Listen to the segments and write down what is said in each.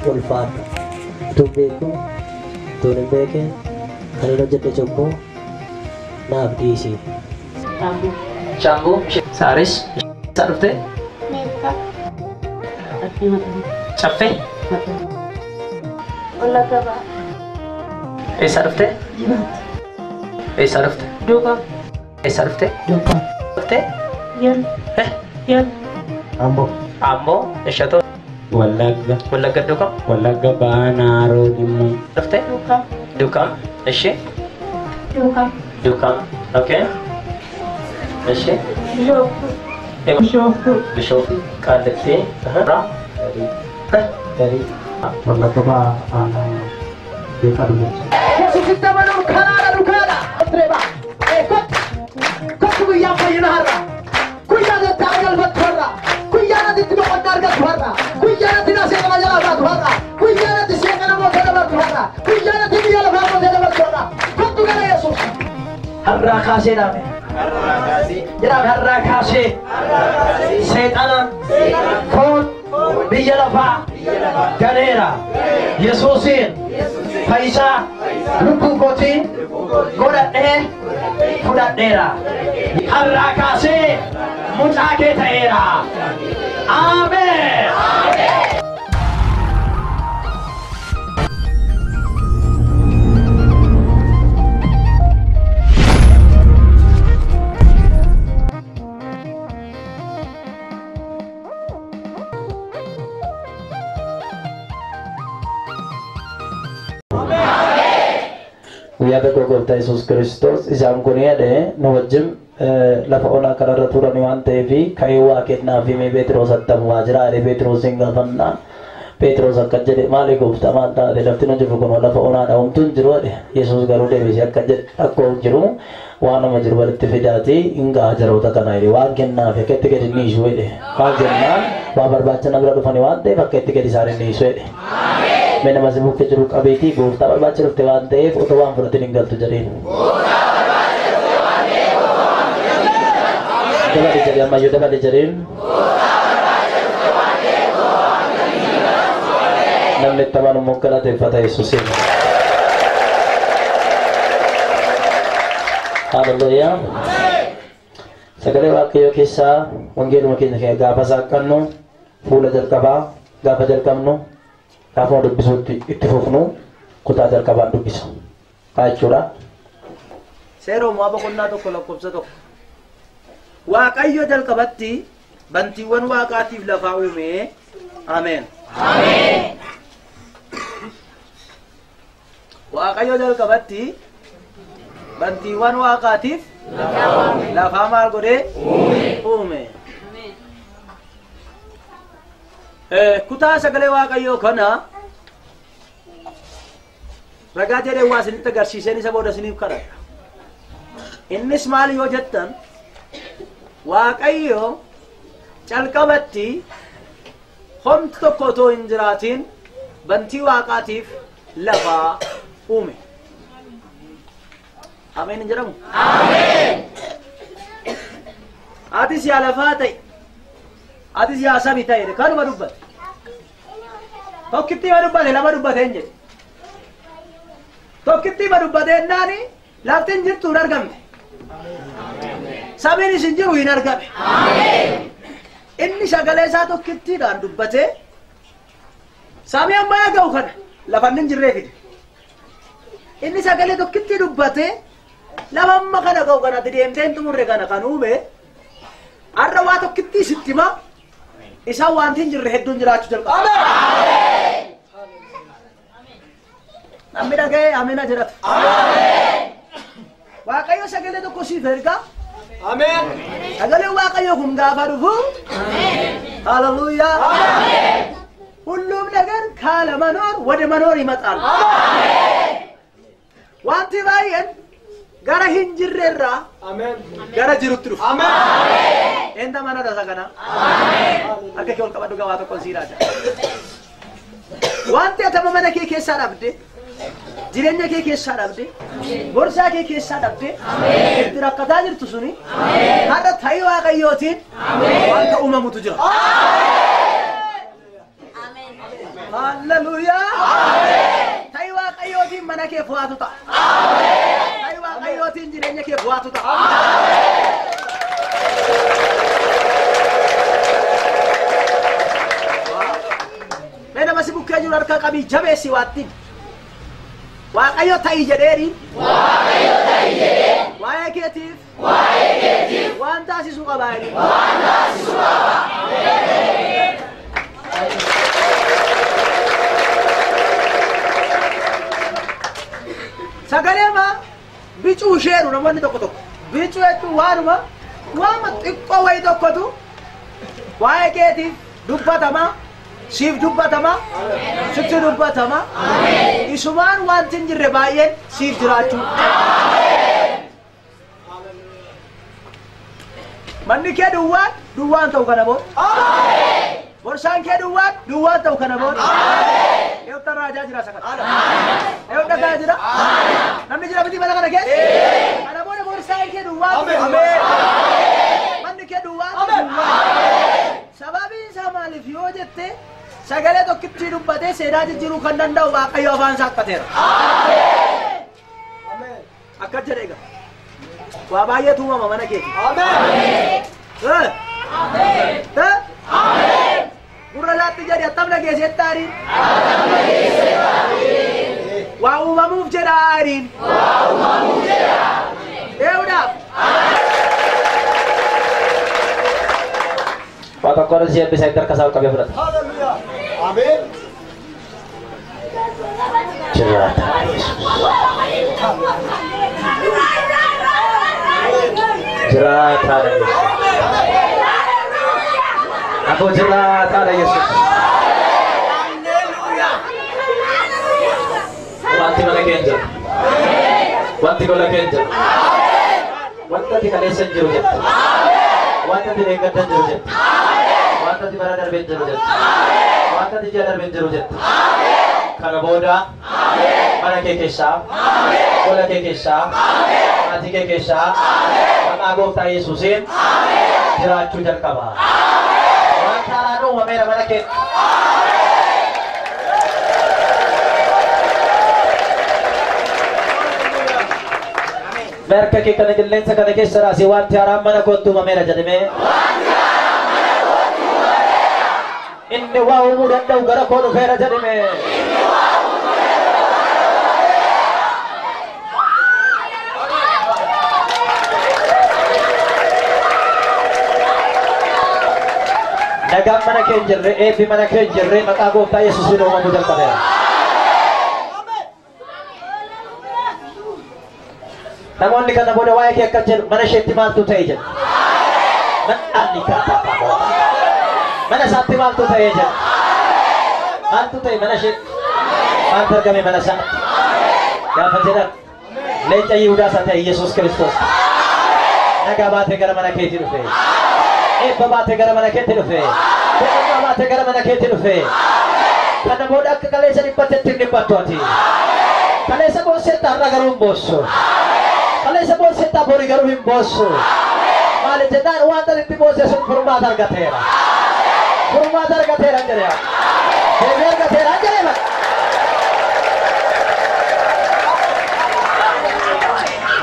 Ulfaadhu. Utuun beeku, utuun hin beekin, kan hin hojjedhe cubbuu naaf dhiisi. Shaambuu. Saaris. Eessaa dhufte? Caffee. Wallagga Bahaa. Eessaa dhufte? Jimaat. Eessaa dhufte? Duukaa. Eessaa dhufte? Duukaa. Dhufte? Yal. Eh? Yal. Amboo. Amboo. Eshatoo. Wallagga. Wallagga Duukaa. Wallagga Bahaa Naaroo Limmuu. Dhufte? Duukaa. Duukaa. Ishee? Duukaa. Duukaa. Okay. Ishee? Bishooftuu. Bishooftuu. Bishooftuu. Qaallitti. Ra. Garii. Wallagga Bahaa Aanaa Beekaa Dullachaa. Yesuusitti amanuun karaadha dhugaadha. Direba. Kottu. Kottu guyyaan fayyina har'a. Guyyaan itti argalfattu har'a. Guyyaan itti boqonnaa argattu har'a. Guyyaan itti seexana jalaa baatu har'a. Guyyaan itti seexana mootee dabartu har'a. Guyyaan itti biyya lafaa mootee dabartu har'a. Kottu gara Yesuus. Har'aa kaasee dhaabe. Jedhaame har'aa kaasee. Seexana. Foon. Biyya lafaa. Ganeera. Yesuusiin. Fayyisaa. Lubbuu kootii. Godhadhee. Fudhadheera. Har'aa kaasee mucaa kee ta'eera. Ameen. Guyyaa tokko gooftaa Yesuus Kiristoos isaan kun jedhe nu wajjin lafa onaa kanarra turan waan ta'eef ka'ee waa kennaaf himee Phexros attam waa jira jedhee Phexrosiin gaafannaan Phexros akka jedhe maali gooftaa maal taate lafti nu jirru kun lafa onaadha homtuu hin jiru jedhe Yesuus garuu deebisee akka jedhe rakkoo hin jiru waanuma jiru walitti fidaati hin ga'a jaroota kana jedhe waan kennaaf akka itti gadi dhiisu jedhe waan kennaan waa barbaacha na bira dhufani waan ta'eef akka itti gadi isaan hin dhiisu jedhe. Mee nama si bukkee jiru qabeetii gooftaa barbaacha dhufte waan ta'eef otoo waan fudhatin hin galtu jedheen. Dabali jedhee ammayyuu dabali jedheen. Namni itti amanu immoo galateeffata Yesuusiin. Haaleluyyaa. Sagalee Waaqayyoo keessaa wangeeluma keenya gaafa saaqannu fuula jalqabaa gaafa jalqabnu gaafa dubbisuutti itti fufnu kutaa jalqabaan dubbisa. Haa jechuudha. Seera uumamaa boqonnaa 1 lakkoofsa 1. Waaqayyo jalqabatti bantiiwwan waaqaatiif lafaa uume. Ameen. Ameen. Waaqayyo jalqabatti bantiiwwan waaqaatiif lafaa maal godhee uume. Kutaa sagalee Waaqayyoo kana ragaa jedhee waa isinitti agarsiiseen isa booda isiniif kadhadha. Innis maal yoo jettan Waaqayyo calqabatti homti tokko otoo hin jiraatiin bantii waaqaatiif lafaa uume. Ameen hin jedhamu? Ameen. Atis yaa lafaa ta'e, atis yaa samii ta'e kanuma dubbate. Tokkitti ma dubbate lama dubbate hin jedhe. Tokkitti ma dubbate jennaani lafti hin jirtu hin argamne. Samiin isin jiru hin argame. Inni sagalee isaa tokkittiidhaan dubbate samii amma ga'u kana lafa inni hin jirree fide. Inni sagalee tokkitti dubbate lafa amma kana ga'u kana deemtee hin xumurre kana kan uume har'a waa tokkitti sitti hima isaan wanti hin jirre hedduun jiraachuu jalqaba. Namni dhaga'ee ameen jedhatu. Waaqayyo sagalee tokko siif erga. Ameen. Sagaleen Waaqayyoo kun gaafa dhufu. Hallelujaa. ሁሉም ነገር ካለመኖር ወደ መኖር ይመጣል። Wanti baay'een gara hin jirrerraa gara jirutti dhufu. Eenyu mana tasa kana? Harka kee ol qabadhu gabaa tokkoon sii laata. Wanti ati amma mana kee keessaa dhabde, jireenya kee keessaa dhabde, gorsaa kee keessaa dhabde, itti rakkataa jirtu suni har'a ta'ii Waaqayyootiin wanta uumamutu jira. Hallelujah. Ameen. Ta'i Waaqayyootiin mana kee fo'atu ta'a. Ameen. Ta'i Waaqayyootiin jireenya kee fo'atu ta'a. Ameen. Mee nama si bukkee jiru harka qabii jabeessi waattiin. Waaqayyo ta'i jedheeriin. Waaqayyo ta'i jedhee. Waa'ee keetiif. Waa'ee keetiif. Waan taasisuu qabaa jedhiin. Waan taasisuu qabaa. Sagalee maa bicuu isheeru namoonni tokko tokko. Bicuu jechuun waanuma waama xiqqoo wayii tokkotu waa'ee keetiif dubbatama. Siif dubbatama, sitti dubbatama. Isumaan wanti hin jirre baay'een siif jiraachuu. Manni kee duwwaan duwwaan ta'u kana booda. Borsaan kee duwwaan duwwaan ta'u kana booda. Eewwata raajaa jira sakata. Eewwata gaa jira. Namni jira miti mana kana keessa. Kana booda borsaan kee duwwaan. Manni kee duwwaan. Sababiin isaa maaliif yoo jette sagalee tokkitti dubbatee seenaa jijjiiruu kan danda'u Waaqayyo afaan isaa akkateera. Ameen. Akka jedhe egaa. Waa baay'eetu uumama mana keeti. Ameen. Ameen. Ameen. Gurra laatti jedhi attam dhageesseetta ariin. Attam dhageesseetta ariin. Waa uumamuuf jedha ariin. Waa uumamuuf jedha. Eewudhaaf. Waa tokkoon si eebbisa harka isaa ol qabee fudhata. Hallelujah. Ameen. Jiraata Yesuus. Jiraata Yesuus. Aku jiraata Yesuus. Wanti mana kee hin jiru. Wanti gola kee hin jiru. Wanta ati kaleessa hin jiru jette. Wanta ati deeggarta hin jiru jette. Wanta ati bara darbee hin jiru jette. Wanta ati ji'a darbee hin jiru jette. Kana booda mana kee keessaa, gola kee keessaa, maatii kee keessaa, maqaa gooftaa Yesuusiin jiraachuu jalqaba. Wanta haaraan uumameera mana keetti. Harka kee kana qilleensa kana keessa raasii wanti haaraan mana kootti uumameera jedhamee. Inni waa uumuu danda'u gara koo dhufeera jedhamee. Nagaan mana kee hin jirre, eebbi mana kee hin jirre maqaa gooftaa Yesuusiin uumamuu jalqabeera. Namoonni kana booda waa'ee kee akka jedhu mana isheetti maaltu ta'e jedhu. Mana isaatti maaltu ta'e jedhu. Maaltu ta'e mana isheetti? Maaltu argame mana isaatti? Gaafa jedhan leenca Yihudaa isa ta'e Yesuus Kiristoos. Nagaa baatee gara mana keetii dhufe. Eebba baatee gara mana keetti dhufe. Boqonnaa baatee gara mana keetti dhufe. Kana booda akka kaleessa dhiphattetti hin dhiphattu ati. Kaleessa boosseetta har'a garuu hin boossu. Kaleessa boosseetta borii garuu hin boossu. Maali jennaan wanta itti boosse sun furmaata argateera. Furmaata argateera jedhee. Deebii argateera jedhee.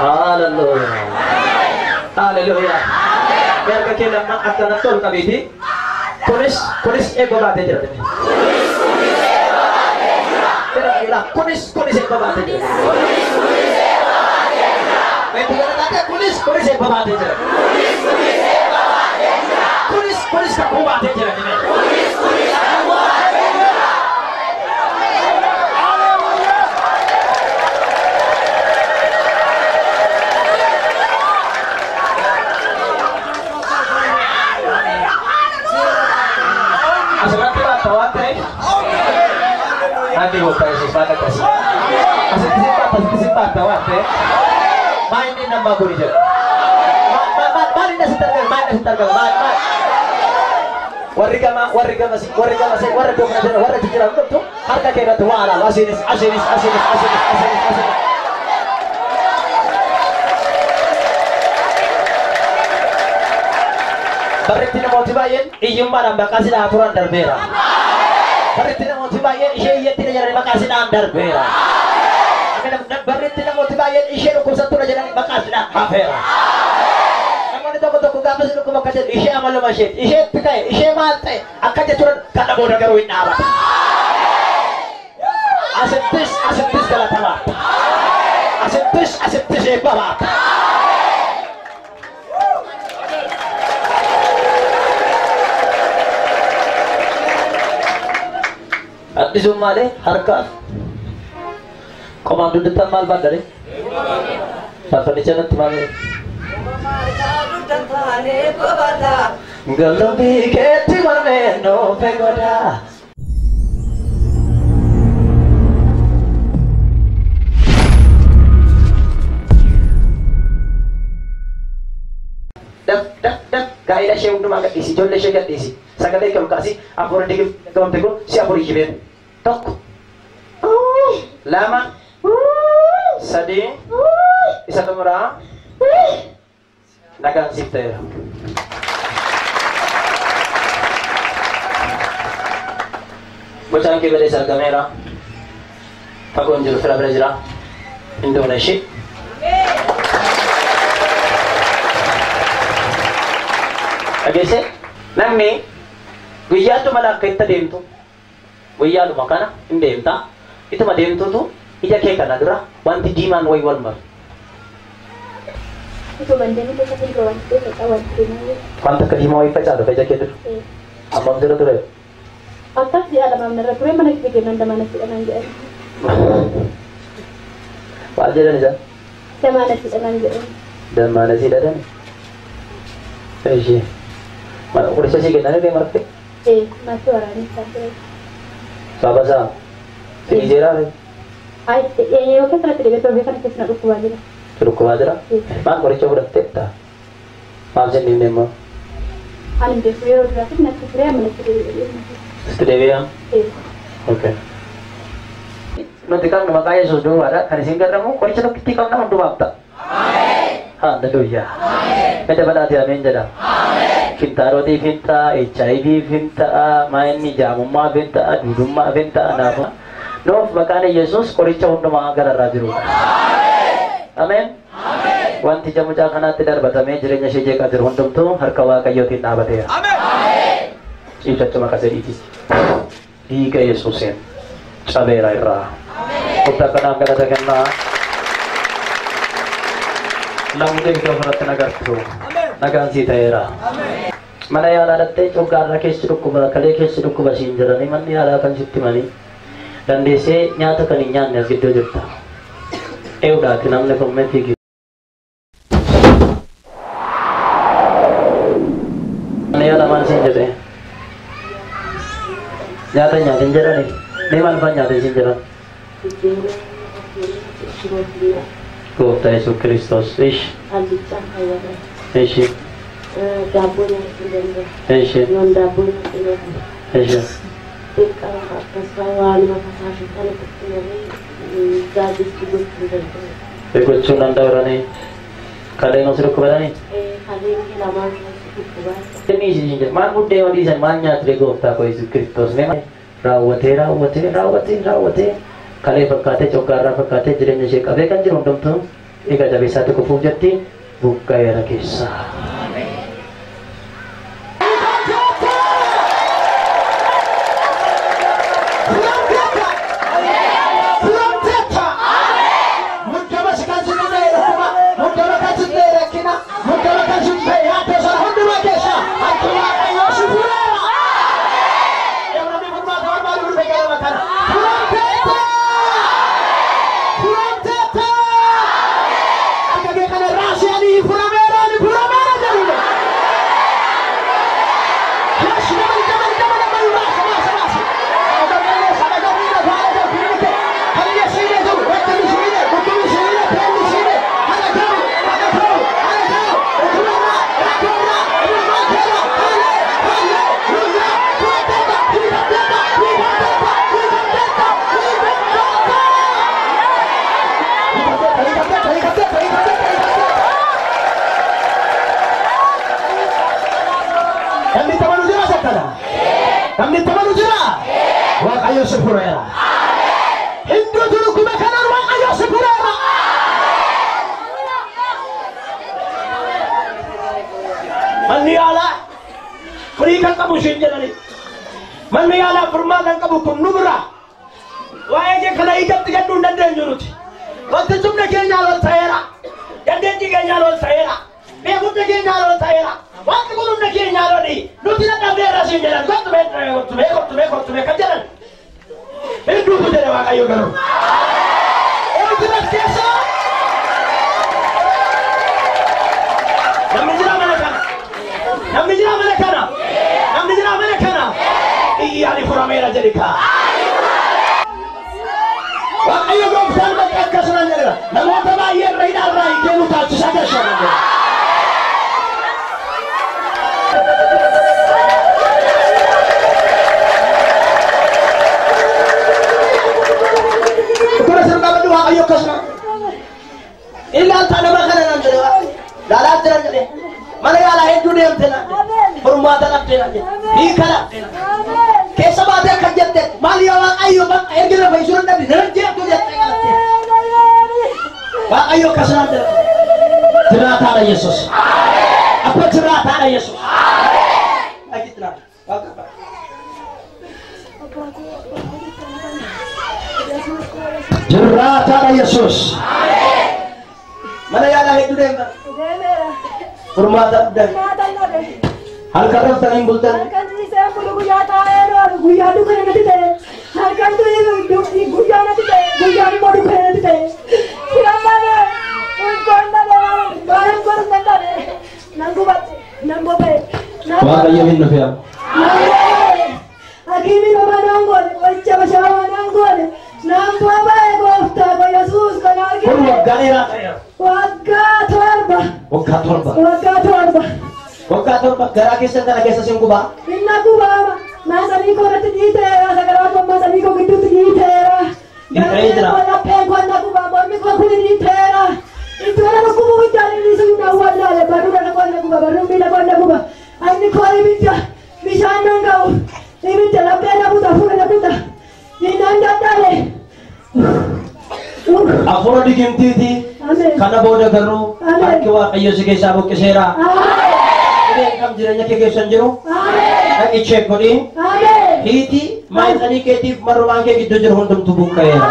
Hallelujah. Hallelujah. Harka kee lamman akkanatti ol qabiiti. Kunis kunis eebba baatee jira. Kunis kunis eebba baatee jira. Kunis kunis eebba baatee jira. Kunis kunis kakuu baatee jira. Kunis kunis kakuu baatee jira. Asirratti baata waan ta'eef Nanti gooftaa Yesuus maal akkasii. Asitti si baata asitti si baata waan ta'eef maal inni namaa kuni jedha. Maal inni asitti argame maal inni asitti argame maal maal. Warri gama warri gamas warri gamas warra iddoo kana jiran warra achi jiran hundumtu harka kee irratti waa alaalu asiinis asiinis asiinis asiinis asiinis asiinis. Barreetti namooti baay'een hiyyummaadhaan maqaa si dhahaa turan darbeera. Barreetti namooti baay'een ishee iyyatti jedhanii maqaa sidhaan darbeera. Barreetti namooti baay'een ishee dhukkubsattuudha jedhanii maqaa sidhaan hafeera. Namoonni tokko tokko gaafa si dhukkuba akka jedhu ishee amaluma isheeti isheetti ka'e ishee maal ta'e akka jechuudha kana booda garuu hin dhaabata. Asittis asittis galatamaa. Asittis asittis eebbamaa. Addisuun maali? Harkaaf. Qomaan dugdattan maal baadhare? Faarfannicha natti maal? Galumbii keetti marmee nuufe godhaa. Daf daf daf gaa'ela ishee hundumaa gadhiisi ijoollee ishee gadhiisi sagalee kee ol kaasi afurii digdamte gamte kun si afurii shibeen tokko lama sadii isa xumuraa nagaan siif ta'eera. Mucaan kee balees argameera. Fagoon jiru fira bira jira. Hin doona ishee. Dhageesse namni guyyaatuma akka itti deemtu guyyaadhuma kana hin deemta ituma deemtutu ija kee kana dura wanti diimaan wayi wal maru. Wanta akka diimaa wayii facaatu ija kee dura. Ammam dura ture? Akkas ji'a lamaaf narra ture mana kee kennan damanatti dhanaan jedhan. Maal jedhan isaan? Damanatti dhanaan jedhan. Damanatti dhadhan? Ishee. Qoricha ishee kennanii deema marfee? Maatti waraanee isaa ture. Saabasaa? Firii jeeraa? Ay, yeroo keessatti dhibee torbee kana keessa na dhukkubaa jira. Dhukkubaa jira? Maal qoricha fudhatteetta? Maal jenneen immoo? Ani beeku yeroo duraatti natti ture amma natti deebi'ee. Sitti deebi'aa? Okay. Nuti qabnu maqaa Yesuus duwwaadha. Kan isin garramu qoricha tokkittii qabna hundumaaf ta'a. Hallelujah. Gada balaati ameen jedha. Kintaarotiif hin ta'a, HIVf hin ta'a, maayinni jaamummaaf hin ta'a, duudummaaf hin ta'a naafa. Nuuf maqaan Yesuus qoricha hundumaa gararraa jirudha. Ameen. Wanti ija mucaa kanaatti darbatamee jireenya ishee jeeqaa jiru hundumtuu harka Waaqayyootiin dhaabateera. Ciibsachuma kasediiti. Dhiiga Yesuusiin cabeera irraa. Gooftaa kanaaf galata kennaa. Lamni iddoo kanatti nagartu. Nagaan sii ta'eera. Mana yaalaa dhattee coggaarraa keessi dhukkuba, kalee keessi dhukkuba siin jedhanii manni yaalaa kan sitti himanii dandeessee nyaata kan hin nyaanne as gidduu jirta. Eewudhaati namni kun mee fiigi. Mana yaalaa maal siin jedhee? Nyaata hin nyaatin jedhanii? Mee maal fa'aa nyaate siin jedhan? Gooftaa Yesuus Kiristoos. Ishi. Ishi. Daabboo nyaachuu danda'a. Ishi. Yoon daabboo nyaachuu danda'a. Ishi. Xiqqaa akkasumas waanuma fasaashu kana itti malee gaazexii gochuu danda'u. Gochuu danda'u kaleen osoo dhukkubadhanii? Kaleen lamaan dhukkubaa. Inni isin jedhu maal buddee olii san maal nyaatire gooftaa koo Yesuus Kiristoos mee raawwatee raawwatee raawwatee raawwatee kalee fakkaatee coggaarraa fakkaatee jireenya ishee qabee kan jiru hundumtuu dhiiga jabeessaatti kufuuf jetti buqqa'eera keessaa. Namni tamanu jira. Waaqayyo si fureera. Hinduutu dhukkuba kanaan Waaqayyo si fureera. Manni yaalaa firii kan qabu isheen jedhani. Manni yaalaa furmaata kan qabu kun nu bira. Waa'ee kee kana ijatti gadduu hin dandeenyu nuti. Wanti humna keenyaan ol ta'eera. Dandeettii keenyaan ol ta'eera. Beekumsa keenyaan ol ta'eera. Wanti kun humna keenyaan oli. Nuti dadhabdeerra siin jedhan. Kottumee kottumee kottumee kottumee kan jedhan. Hinduutu jedhe Waaqayyo garuu. Eenyu keessa? Namni jira mana kana. Namni jira mana kana. Namni jira mana kana. Iyyaani furameera jedhi kaa. Waaqayyo gooftaan bakka akkasumaan jedhera. Namoota baay'ee irra hidhaarraa hiikee nu taasisaa gashaa jedha. Dura sirna baddu Waaqayyo akkasuma. Ilaaltaa nama kana naan jedhe Waaqayyo. Laalaa jiran jedhe. Mana yaalaa hedduu deemte naan jedhe. Furmaata dhabde naan jedhe. Hiika dhabde naan jedhe. Keessa baatee akkan jette maal yaa Waaqayyo bakka erga lafa isuu dhabde nan jeeqtu jette galatte. Waaqayyo akkasumaan jedhe. Jiraataadha Yesuus. Abba jiraataadha Yesuus. Achitti laata. Waaqa abbaa. Jiraataadha Yesuus. Mana yaalaa hedduu deemta. Furmaata dhabde. Halkan raftanii hin bultan. Halkan ciisee bulu guyyaa taa'ee oolu guyyaa dukkana natti ta'e halkan guyyaa natti ta'e guyyaan immoo dukkana natti ta'e firan dhabee ulkoon dhabee waan godhu nan dhabee nan gubadhe nan boba'e Waaqayyo hin dhufe amma. nan boba'e hakiimi nama nan godhe qoricha bashaawaa nan godhe nan boba'e gooftaa ko Yesuus kana Kun argite waggaa dheeraa ta'eera. waggaa 7 Waggaa 7. waggaa 7 Waggaa 7 garaa keessan kana keessa sin gubaa. Inna gubaama maasanii koo irratti dhiiteera sagaraa koo maasanii koo gidduutti dhiiteera. Dhiitee jira. Lapheen koo na gubaa mormi koo kun dhiiteera. Iddoo nama gubuu guddaan inni sun na wallaale barruu irra koo na guba barruu miila koo na guba. Inni koo ibidda bishaan nan ga'u ibidda lapheen na buta fuula na buta. Innaan dadhabe. Hafuura digimtiiti. Ameen. Kana booda garuu Ameen. harki Waaqayyo si keessaa buqqiseera. Ameen. Dhibeen kam jireenya kee keessa hin jiru? Ameen. Dhaqi cheek godhi. Ameen. Hiiti maayixanii keetiif marrumaan kee gidduu jiru hundumtuu buqqa'eera.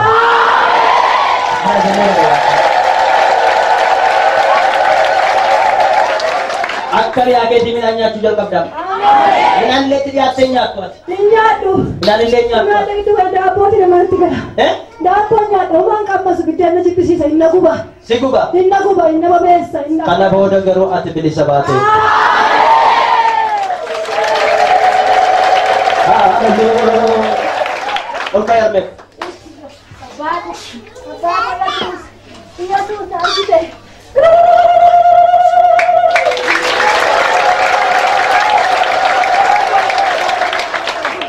Akka riyaa keetii midhaan nyaachuu jalqabda. Midhaan illee itti dhiyaattee nyaattu ati. Hin nyaadhu. Midhaan illee nyaattu ati. Nyaata gidduu kana daabbooti namatti gala. Eh? Daabboon nyaadha waan qammasu biddeen na jibbisiisa hin na guba. Si guba. Hin na guba hin na bobeessa hin na. Kana booda garuu ati bilisa baate. Ol ka'i harmee. Abbaa Yesuus Yesuus na argite.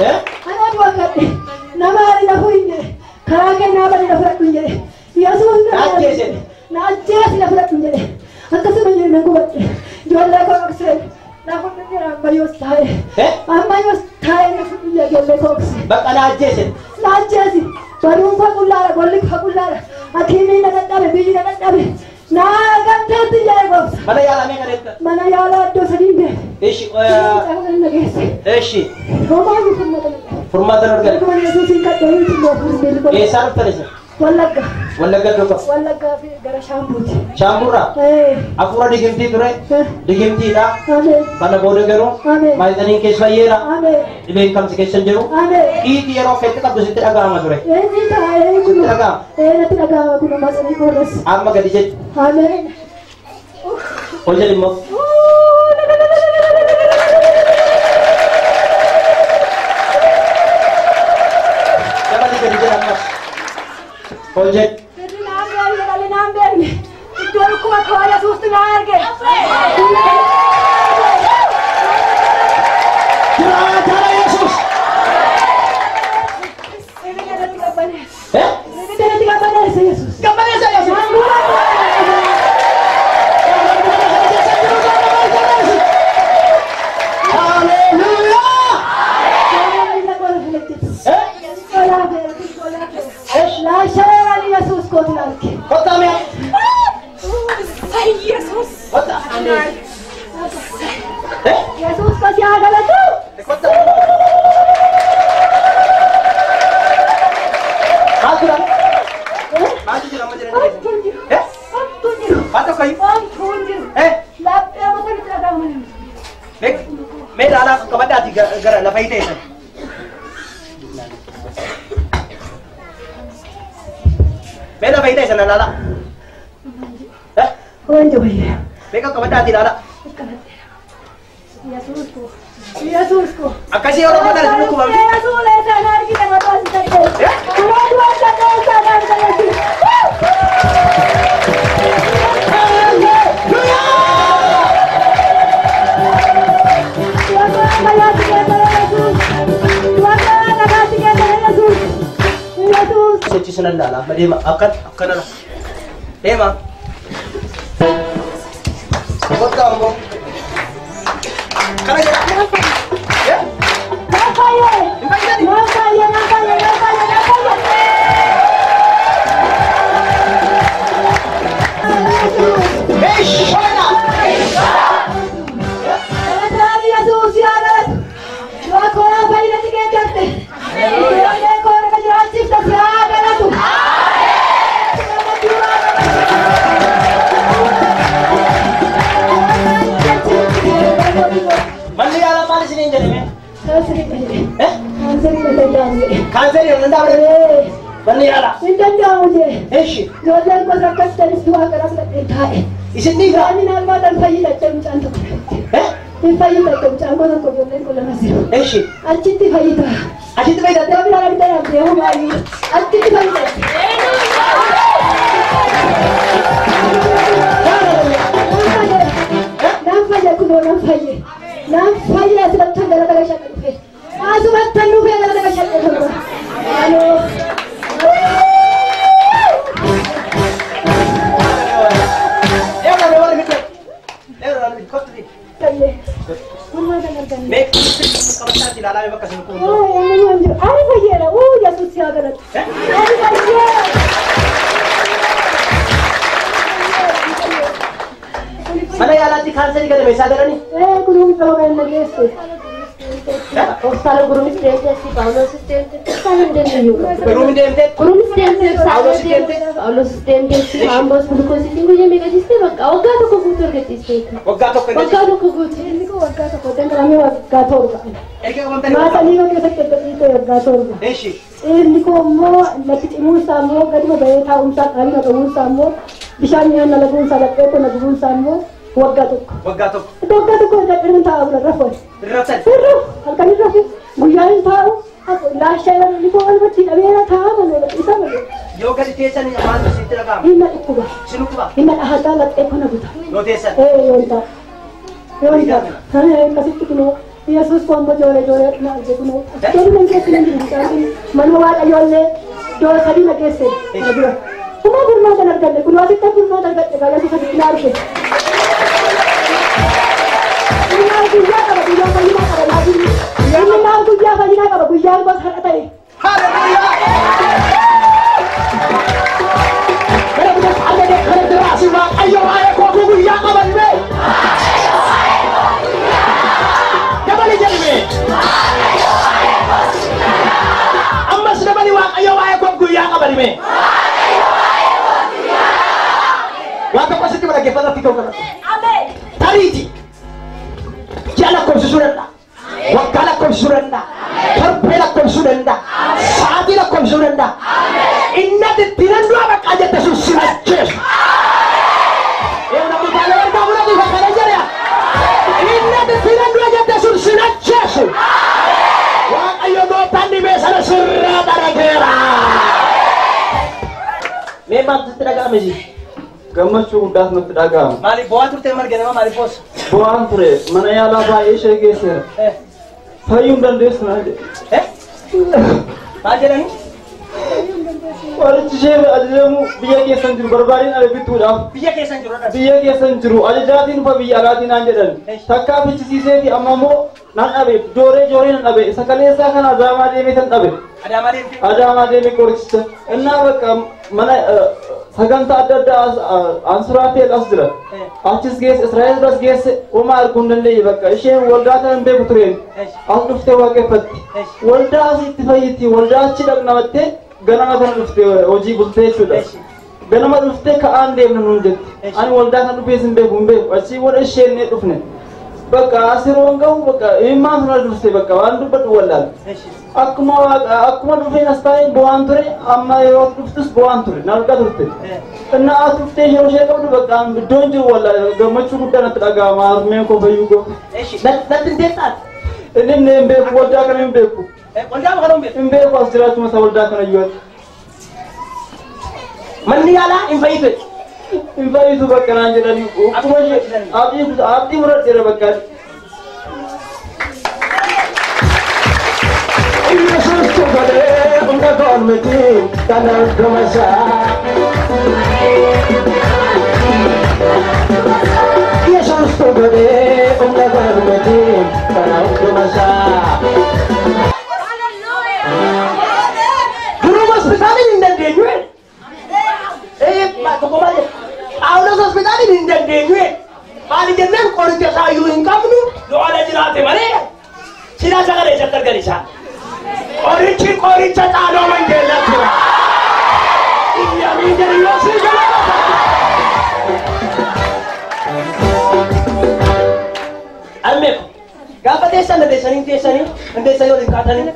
Eh? Anaan wakkadhe nama ani na fuudhin jedhe karaa kennaa bani na fudhadhu hin jedhe Yesuus na Na ajjeese. na ajjeese na fudhadhu hin jedhe akkasuma jedhe nan gubadhe ijoollee koo dhoksee na fudhu jira ammayyoos taa'e Eh? ammayyoos taa'e na fudhu jira ijoollee koo dhoksee. Bakka na ajjeese. Na ajjeesi baruun koo qullaadha golli koo qullaadha hakiimiin na dadhabe biyyi na dadhabe na gamteetti jedhe goofta Mana yaalaa meeqa deemta? mana yaalaa iddoo sadiin deeme Ishi. na geesse Ishi. homaayyuu furmaata Furmaata hin arganne. Akkuma Yesuusiin kadhee moofuun Eessaa dhuftan isin? Wallagga Wallagga dhufa. Wallaggaa fi gara Shaambuuti. Shaamburraa. Hafuura digimtii ture. Digimtiidha. Ameen. Kana booda garuu Ameen. maayixaniin keessa fayyeera. Ameen. Dhibeen kamsi keessa hin jiru. Ameen. Dhiiti yeroo fetti qabdu sitti dhaga'ama ture. Eenyu taa'ee kunu? Sitti dhaga'ama. Ee natti dhaga'ama kun maasanii koorras. Amma gadi jechu. Ameen. Ol jedhi immoo. Dabali gadi jedha ammas. Ol jedhi. Firri naan beekne dhalli naan beekne iddoo dhukkuba koo Yesuusti na arge. Jiraataadha Yesuus. Ibidda natti qabbaneesse. Eh? Ibidda natti qabbaneesse Yesuus. Qabbaneessa Yesuus. Naan gubadhe. Haleluuyaa. Miila koo lafa hojjetu. Eh? Maaltu jira? Maaltu jira amma jireenya keessa? Hamtuun jiru. Waan tokko iyyuu? Hamtuun jiru. Laphee mata bitti dhaga'amu. Mee ilaalaa qabadhaati gara lafa hiitee sana. Mee lafa hiitee sana ilaalaa. Wanti wayyaa. Mee qabadhaati ilaalaa. Yesuus ko. Yesuus ko. Akkasii yeroo kana isin dhukkubamti. Yesuus eessaan argite mataa si ta'e. Kunoo du'a ta'e eessaan argite. Sochii sunan ilaala. Amma deema. Akkana la. Deema. Kottaa ammoo. Kana jedha. Nan fayyee. Hin fayyadani? Nan fayyee, nan fayyee, nan fayyee, nan fayyee. Meeshaadha. Yesuus yaa galatu. Waa fayyina si geeddarte. Ijoollee koo irra jiraachifta si haa galatu. Manni yaalaa maal isiniin jedhame? Kaanserii jedhe. Kaanserii hin danda'amu jedhe. Kaanserii hin danda'amu jedhe. Manni yaalaa. Hin danda'amu jedhe. Eshi. Ijoolleen gosa akkas ta'es du'aa garaa fudhadhee taa'e. Isin dhiigaa? Ani naalmaadhaan fayyida jedhe mucaan tokko. Hin fayyida jedhe mucaan gosa tokko ijoolleen kun lama jiru. Eshi. Achitti fayyida. Achitti fayyida. Iddoo biraa bitee deemu baay'ee. Achitti fayyida. Nan fayye kunoo nan fayye. Nan fayye asirratti galata gashadhe dhufe. Asumatti dhufee galata gashadhe dhufe. Aloo. Mee qabadhaati ilaalaa bakka isin dhukkubamtu. Ani fayyeera. Yesuus si haa galatu. Ani fayyeera. Mana yaalaatti kaanserii gadame isaa galanii? Kunuun qaba kan inni geesse. Hospitaala Gurumis deemtee, Paawulosis deemtee, isaan hin deemne. Gurumis deemtee? Gurumis deemtee, Paawulosis deemtee? Paawulosis deemtee, Amboos gulukoosiitiin guyyaa meeqa ciistee bakka waggaa tokko guutuu erga ciistee. Waggaa tokko erga Waggaa tokko guutuu. Inni kun waggaa tokko dandaramee waggaa 7. Erga qabamtanii? Maatanii yoo keessatti erga ciistee waggaa 7. Eshi. Inni kun immoo lafti cimuunsaa immoo gaduma bahee taa'umsaa qaamni qabuunsaa immoo bishaan nyaanna laguunsaa laphee koo naguunsaa immoo waggaa tokko. Waggaa tokko. Waggaa tokko erga dhirri taa'u rafu. Raftan. Sirru halkan hin rafu guyyaa hin taa'u laashaa irra inni koo walbatti dhabeera taa'a malee isa malee. Yoo gadi teessan maaltu isinitti dhaga'ama? Hinna dhukkuba. Isin dhukkuba? Hinna dhahataa laphee koo naguta. Yoo teessan? Yoo hin taa'u. Yoo hin taa'u. Akkasitti kunoo Yesuus koo ammoo jooree jooree na arge kunoo. Jooree nan keessa hin jiru mucaan kun manuma waaqayyoollee iddoo sadii na geesse na dura. Kuma gurmaatan arganne kunoo asitti gurmaatan argadhe gaa Yesuus asitti na arge. Inni guyyaa qaba guyyaa fayyinaa qaba laatiin. Inni naaf guyyaa fayyinaa qaba guyyaa gosa har'a ta'e. Haleluuyaa! Gara biyya argate kana dura si waaqayyo waa'ee koo guyyaa qabanne. Dabali jedhame. Ammas dabali waaqayyo waa'ee koo guyyaa qabanne. Waa tokko sitti dhaggeeffata fi ta'uu qaba. Tariiti. Ji'a lakkoofsisuu danda'a. Waggaa lakkoofsisuu danda'a. Torbee lakkoofsisuu danda'a. Sa'aatii lakkoofsisuu danda'a. Inni ati ittiin du'a baqqaa jette sun si ajjeesu. Namni baay'ee bargaa fudhatu kana jedha. Inni ati ittiin du'a jette sun si ajjeesu. Waaqayyo gooftaan dhibee sana sirraa dharageera. Mee maaltu sitti dhaga'ame si? Gammachuu guddaas natti dhaga'ama. Maaliif bo'aa turte marge nama maaliif boossa? Bo'aan ture mana yaalaa baay'ee ishee geesseera. Fayyuu hin dandeessu naan jedhe. Maal jedhani? Qorichi ishee ajajamu biyya keessan jiru barbaadeen ala bituudhaaf. Biyya keessan jiru dha. Biyya keessan jiru ajajaatiin fa biyya alaatiin naan jedhan. Takkaa fichisiisee fi amma immoo nan dhabe jooree jooree nan dhabe sakaleessaa kana Adaamaa deemee tan dhabe. Adaamaa deemte? Adaamaa deemee qorichicha. Innaa bakka mana Sagantaa adda addaa Ansuraafeel as jira. Achis geesse Israa'el biras geesse homaa arguu hin dandeenye bakka isheen waldaa kana hin beeku tureen. As dhuftee waaqeffatti. Waldaa asitti fayyiti waldaa achi dhaqnamattee ganama kana dhuftee hojii bultee jechuudha. Ganama dhuftee ka'aan deemna nuun jetti. Ani waldaa kana dhufees hin beeku hin beeku achii wal isheen dhufne. Bakka asiroon gahu bakka immaan sana dhufte bakka waan dubbadhu wallaal. Akkuma akkuma dhufeen as taa'ee bu'aan ture amma yeroo dhuftus bu'aan ture na argaa turte. Innaa as dhuftee yeroo ishee qabdu bakka iddoon jiru wallaal gammachuu guddaa natti dhaga'ama harmeen koo fayyuu koo. Natti hin teessaati. Inni hin beeku waldaa kana hin beeku. Waldaa kana hin beeku. Hin beeku as jiraachuma isa waldaa kana iyyuu. Manni yaalaa hin fayyitu. Hin fayyitu bakka naan jedhanii akkuma ishee abdii muradheera bakka. Yesus godhee humna koon miti kan hunduma isaa. Yesus godhee humna koon miti kan hunduma isaa. Duruma hospitaalii hin dandeenyu. Tokko maal jedha? Phaawulos hospitaalii hin dandeenyu. Maali jennaan qoricha isaayyuu hin qabnu yoo ala jiraate malee silaa sagalee isatti argan isaa. Qorichi qoricha xaaloo wangeelaa jira. Iyyamiin jedhu yoo sii galata. Almeeku gaafa teessan na teessanii teessanii hin teessanii waliin kaatanii.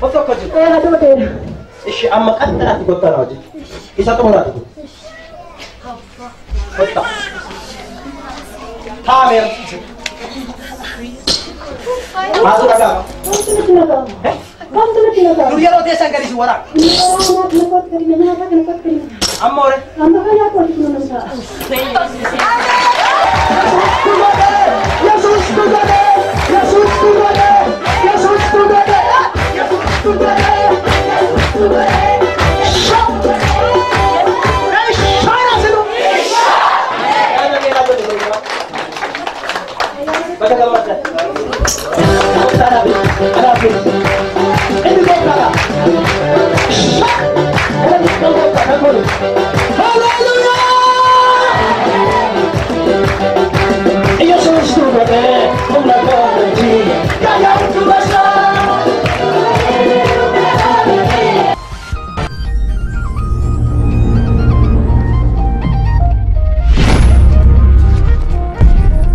Of tokko jiru. Ishi amma qaxxalaatti kottaa na wajjin. Isa xumuraati kun. Kottaa. Taameera. Maaltu dhaga'ama? Dur yeroo teessan gadi si waraaba. Amma hore.